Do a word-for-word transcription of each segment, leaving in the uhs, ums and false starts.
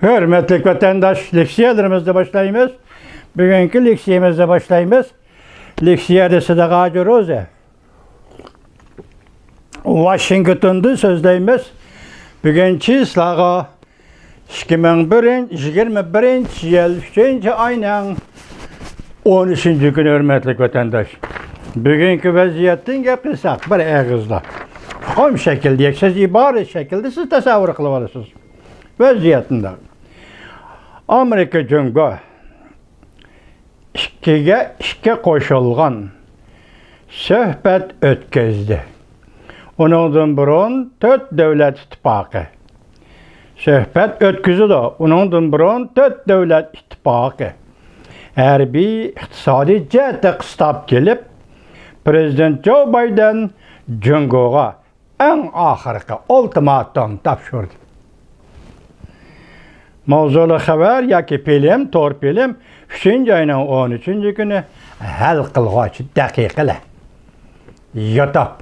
ھۆرمەتلىك ۋەتەنداش، لېكسىيەلىرىمىزنى باشلايمىز. بۈگۈنكى لېكسىيەمىزنى باشلايمىز. لېكسىيەدە سىدىق ھاجى روزى. ۋاشىنگتوندىن سۆزلەيمىز. بۈگۈن چىسلاغا ئىككى مىڭ بىرىنچى، يىگىرمە بىرىنچى يىل، ئۈچىنچى ئاينىڭ ئون ئۈچىنچى كۈنى، ھۆرمەتلىك ۋەتەنداش. بۈگۈنكى ۋەزىيەتتىن گەپ قىلساق، بىر ئېغىزدا، ئۇقۇم شەكلىدە، يەكسەز ئىبارە شەكلىدە سىز تەسەۋۋۇر قىلىۋالىسىز. ۋەزىيەت مۇنداق. ئامېرىكا جۇڭگو ئىككىگە ئىككى قوشۇلغان سۆھبەت ئۆتكۈزدى. ئۇنىڭدىن بۇرۇن تۆت دۆلەت ئىتتىپاقى سۆھبەت ئۆتكۈزىدۇ. ئۇنىڭدىن بۇرۇن تۆت دۆلەت ئىتتىپاقى ھەربىي، ئىقتىسادىي جەھەتتە قىستاپ كېلىپ، پىرېزىدېنت جو بايدېن جۇڭگوغا ئەڭ ئاخىرقى ئۇلتىماتوم تاپشۇردى. ماۋزۇلۇق خەۋەر ياكى فىلىم، تور فىلىم، ئۈچىنچى ئاينىڭ ئون ئۈچىنچى كۈنى ھەل قىلغۇچ دەقىقىلەر. يۇتۇپ.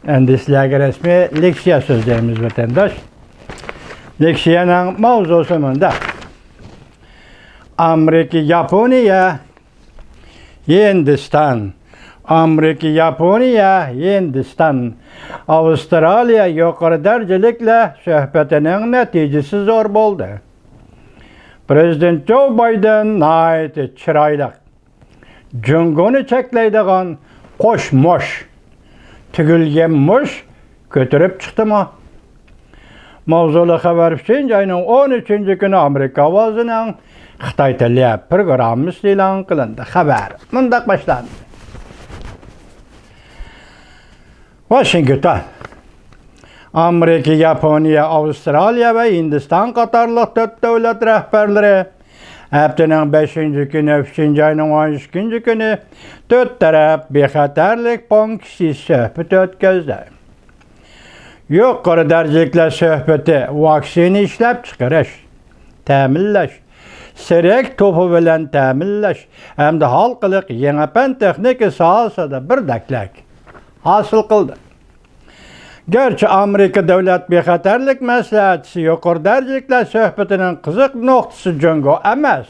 ئەمدى سىلەرگە رەسمىي لېكسىيە سۆزلەيمىز، ۋەتەنداش. لېكسىيەنىڭ ماۋزۇسى مۇنداق. ئامېرىكا، ياپونىيە، ھىندىستان. ئامېرىكا، ياپونىيە، ھىندىستان، ئاۋسترالىيە يۇقىرى دەرىجىلىكلەر سۆھبىتىنىڭ نەتىجىسى زور بولدى. پىرېزىدېنت جو بايدېن ناھايىتى چىرايلىق، جۇڭگونى چەكلەيدىغان قوش مۇش، تۈگۈلگەن مۇش كۆتۈرۈپ چىقتىمۇ؟ ماۋزۇلۇق خەۋەر ئۈچىنچى ئاينىڭ ئون ئۈچىنچى كۈنى ئامېرىكا ئاۋازىنىڭ خىتاي تىلى پروگراممىسى ئېلان قىلىندى. خەۋەر مۇنداق باشلاندى. ۋاشىنگتون. ئامېرىكا، ياپونىيە، ئاۋسترالىيە ۋە ھىندىستان قاتارلىق تۆت دۆلەت رەھبەرلىرى ھەپتىنىڭ بەشىنچى كۈنى، ئۈچىنچى ئاينىڭ ئون ئىككىنچى كۈنى تۆت تەرەپ بىخەتەرلىك پونكىتى سۆھبىتى ئۆتكۈزدى. يۇقىرى دەرىجىلىكلەر سۆھبىتى ۋاكسىنا ئىشلەپچىقىرىش، تەمىنلەش، سېرىك توپى بىلەن تەمىنلەش ھەمدە ھالقىلىق يېڭى پەن تېخنىكا ساھەسىدە بىردەكلىك ھاسىل قىلدى. گەرچە ئامېرىكا دۆلەت بىخەتەرلىك مەسلىھەتچىسى يۇقىرى دەرىجىلىكلەر سۆھبىتىنىڭ قىزىق نۇقتىسى جۇڭگو ئەمەس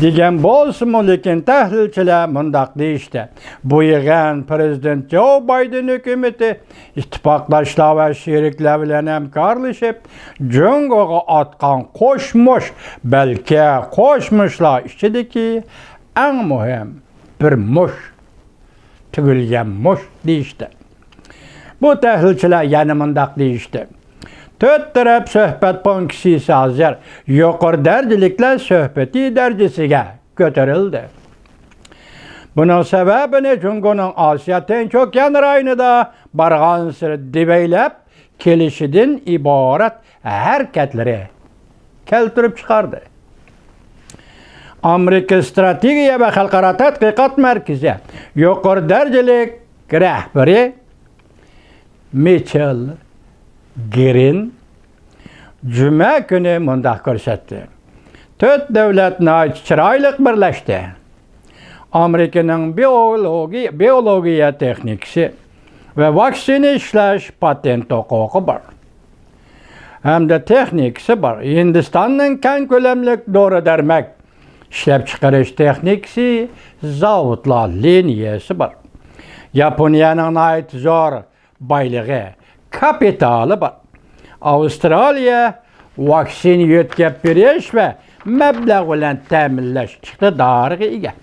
دېگەن بولسىمۇ، لېكىن تەھلىلچىلەر مۇنداق دېيىشتى: بۇ يىغىن پىرېزىدېنت جو بايدېن ھۆكۈمىتى ئىتتىپاقداشلار ۋە شېرىكلەر بىلەن ھەمكارلىشىپ، جۇڭگوغا ئاتقان قوش مۇش، بەلكى قوش مۇشلار ئىچىدىكى ئەڭ مۇھىم بىر مۇش، تۈگۈلگەن مۇش دېيىشتى. بۇ تەھلىلچىلەر يەنە مۇنداق دېيىشتى: تۆت تەرەپ سۆھبەت پونكىتى ھازىر يۇقىرى دەرىجىلىكلەر سۆھبىتى دەرىجىسىگە كۆتۈرۈلدى. بۇنىڭ سەۋەبىنى جۇڭگونىڭ ئاسىيا تىنچ ئوكيان رايونىدا بارغانسېرى دېۋەيلەپ كېلىشىدىن ئىبارەت ھەرىكەتلىرى كەلتۈرۈپ چىقاردى. ئامېرىكا ئىستراتېگىيە ۋە خەلقئارا تەتقىقات مەركىزى يۇقىرى دەرىجىلىك رەھبىرى مىچېل گرىن جۈمە كۈنى مۇنداق كۆرسەتتى: تۆت دۆلەت ناھايىتى چىرايلىق بىرلەشتى. ئامېرىكىنىڭ بىئولوگىيە، بىئولوگىيە تېخنىكىسى ۋە ۋاكسىنا ئىشلەش پاتېنت ھوقۇقى بار ھەمدە تېخنىكىسى بار. ھىندىستاننىڭ كەڭ كۆلەملىك دورا-دەرمەك ئىشلەپچىقىرىش تېخنىكىسى، زاۋۇتلار لىنىيەسى بار. ياپونىيەنىڭ ناھايىتى زور بايلىقى، كاپىتالى بار. ئاۋسترالىيە ۋاكسىنا يۆتكەپ بېرىش ۋە مەبلەغ بىلەن تەمىنلەش ئىقتىدارىغا ئىگە.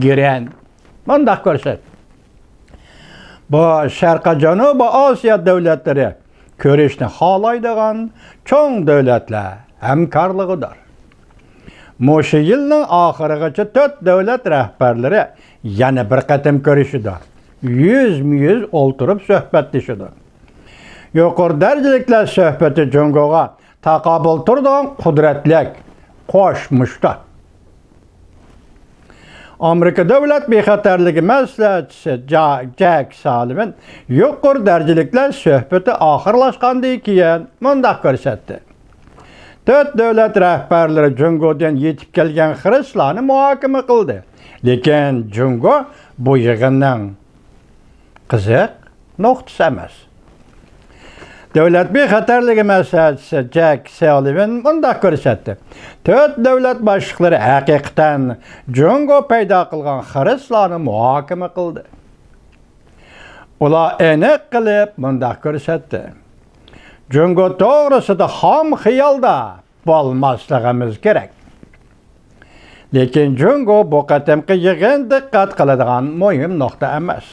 گرىن مۇنداق كۆرسەتتى: بۇ شەرقىي جەنۇبىي ئاسىيا دۆلەتلىرى كۆرۈشنى خالايدىغان چوڭ دۆلەتلەر ھەمكارلىقىدۇر. مۇشۇ يىلنىڭ ئاخىرىغىچە تۆت دۆلەت رەھبەرلىرى يەنە بىر قېتىم كۆرۈشىدۇ. يۈزمۇ يۈز ئولتۇرۇپ سۆھبەتلىشىدۇ. يۇقىرى دەرىجىلىكلەر سۆھبىتى جۇڭگوغا تاقابىل تۇرىدىغان قۇدرەتلىك قوش مۇشتۇ. ئامېرىكا دۆلەت بىخەتەرلىكى مەسلىھەتچىسى جا-، جەك سالىۋىن يۇقىرى دەرىجىلىكلەر سۆھبىتى ئاخىرلاشقاندىن كېيىن مۇنداق كۆرسەتتى: تۆت دۆلەت رەھبەرلىرى جۇڭگودىن يېتىپ كەلگەن خىرىسلارنى مۇھاكىمە قىلدى. لېكىن جۇڭگو بۇ يىغىننىڭ قىزىق نۇقتىسى ئەمەس. دۆلەت بىخەتەرلىكى مەسلىھەتچىسى جەك سەلىۋەن مۇنداق كۆرسەتتى: تۆت دۆلەت باشلىقلىرى ھەقىقەتەن جۇڭگو پەيدا قىلغان خىرىسلارنى مۇھاكىمە قىلدى. ئۇلار ئېنىق قىلىپ مۇنداق كۆرسەتتى: جۇڭگو توغرىسىدا خام خىيالدا بولماسلىقىمىز كېرەك. لېكىن جۇڭگو بۇ قېتىمقى يىغىن دىققەت قىلىدىغان مۇھىم نۇقتا ئەمەس.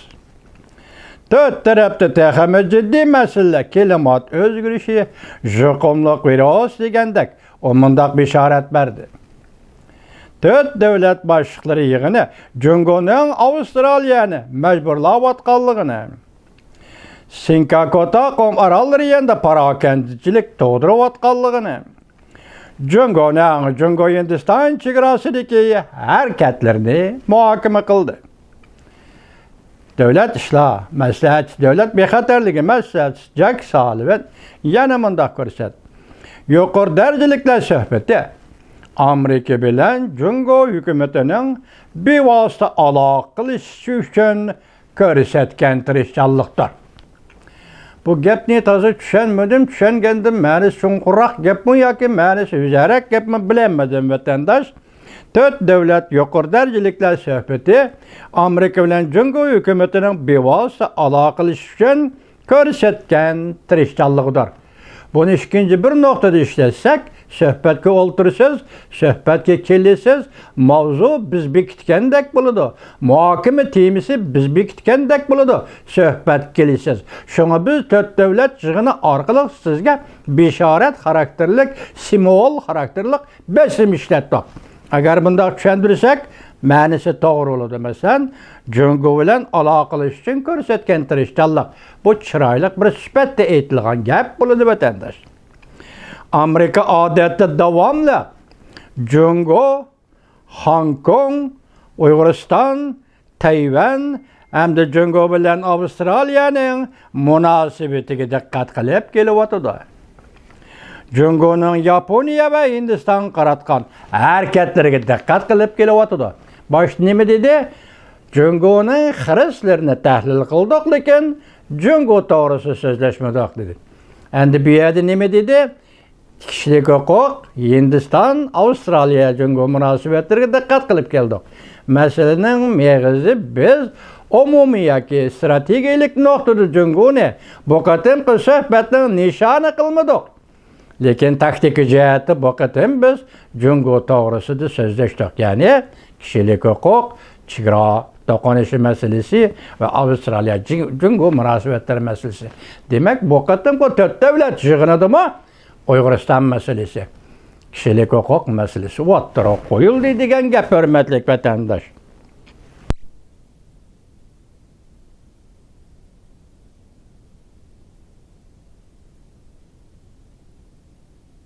تۆت تەرەپتە تېخىمۇ جىددىي مەسىلىلەر، كىلىمات ئۆزگىرىشى، يۇقۇملۇق ۋىرۇس دېگەندەك، ئۇ مۇنداق بېشارەت بەردى: تۆت دۆلەت باشلىقلىرى يىغىنى جۇڭگونىڭ ئاۋسترالىيەنى مەجبۇرلاۋاتقانلىقىنى، سىنكاكوتا قۇم ئاراللىرى يېنىدا پاراكەندىچىلىك تۇغدۇرۇۋاتقانلىقىنى، جۇڭگونىڭ جۇڭگو ھىندىستان چېگراسىدىكى ھەرىكەتلىرىنى مۇھاكىمە قىلدى. دۆلەت ئىشلار مەسلىھەتچىسى، دۆلەت بىخەتەرلىكى مەسلىھەتچىسى جەك سالىۋەن يەنە مۇنداق كۆرسەتتى: يۇقىرى دەرىجىلىكلەر سۆھبىتى ئامېرىكا بىلەن جۇڭگو ھۆكۈمىتىنىڭ بىۋاسىتە ئالاقە قىلىشى ئۈچۈن كۆرسەتكەن تىرىشچانلىقتۇر. بۇ گەپنى تازا چۈشەنمىدىم، چۈشەنگەندىم، مەنىسى چوڭقۇرراق گەپمۇ ياكى مەنىسى ئۆزەرەك گەپمۇ بىلەلمىدىم، ۋەتەنداش. تۆت دۆلەت يۇقىرى دەرىجىلىكلەر سۆھبىتى ئامېرىكا بىلەن جۇڭگو ھۆكۈمىتىنىڭ بىۋاسىتە ئالاقىلىشىش ئۈچۈن كۆرسەتكەن تىرىشچانلىقىدۇر. بۇنى ئىككىنچى بىر نۇقتىدا ئىشلەتسەك، سۆھبەتكە ئولتۇرىسىز، سۆھبەتكە كېلىسىز، ماۋزۇ بىز بېكىتكەندەك بولىدۇ، مۇھاكىمە تېمىسى بىز بېكىتكەندەك بولىدۇ، سۆھبەتكە كېلىسىز. شۇڭا بىز تۆت دۆلەت يىغىنى ئارقىلىق سىزگە بېشارەت خاراكتېرلىك، سىمۋول خاراكتېرلىك بېسىم ئىشلەتتۇق. ئەگەر بۇنداق چۈشەندۈرسەك، مەنىسى توغرا بولىدۇ. مەسىلەن، جۇڭگو بىلەن ئالاقىلىشىش ئۈچۈن كۆرسەتكەن تىرىشچانلىق، بۇ چىرايلىق بىر سۈپەتتە ئېيتىلغان گەپ بولىدۇ، ۋەتەنداش. ئامېرىكا ئادەتتە داۋاملىق جۇڭگو، خوڭكوڭ، ئۇيغۇرىستان، تەيۋەن ھەمدە جۇڭگو بىلەن ئاۋسترالىيەنىڭ مۇناسىۋىتىگە دىققەت قىلىپ كېلىۋاتىدۇ. جۇڭگونىڭ ياپونىيە ۋە ھىندىستانغا قاراتقان ھەرىكەتلىرىگە دىققەت قىلىپ كېلىۋاتىدۇ. باشتا نېمە دېدى؟ جۇڭگونىڭ خىرىسلىرىنى تەھلىل قىلدۇق، لېكىن جۇڭگو توغرىسىدا سۆزلەشمىدۇق، دېدى. ئەمدى بۇ يەردە نېمە دېدى؟ كىشىلىك ھوقۇق، ھىندىستان، ئاۋسترالىيە، جۇڭگو مۇناسىۋەتلىرىگە دىققەت قىلىپ كەلدۇق. مەسىلىنىڭ مېغىزى، بىز ئومۇمىي ياكى ئىستراتېگىيەلىك نۇقتىدا جۇڭگونى بۇ قېتىمقى سۆھبەتنىڭ نىشانى قىلمىدۇق. لېكىن تاكتىكا جەھەتتە بۇ قېتىم بىز جۇڭگو توغرىسىدا سۆزلەشتۇق. يەنى كىشىلىك ھوقۇق، چېگرا توقۇنۇشى مەسىلىسى ۋە ئاۋسترالىيە جىڭ-، جۇڭگو مۇناسىۋەتلىرى مەسىلىسى. دېمەك، بۇ قېتىمقى تۆت دۆلەت يىغىنىدىمۇ ئۇيغۇرىستان مەسىلىسى، كىشىلىك ھوقۇق مەسىلىسى ئوتتۇرىغا قويۇلدى دېگەن گەپ، ھۆرمەتلىك ۋەتەنداش.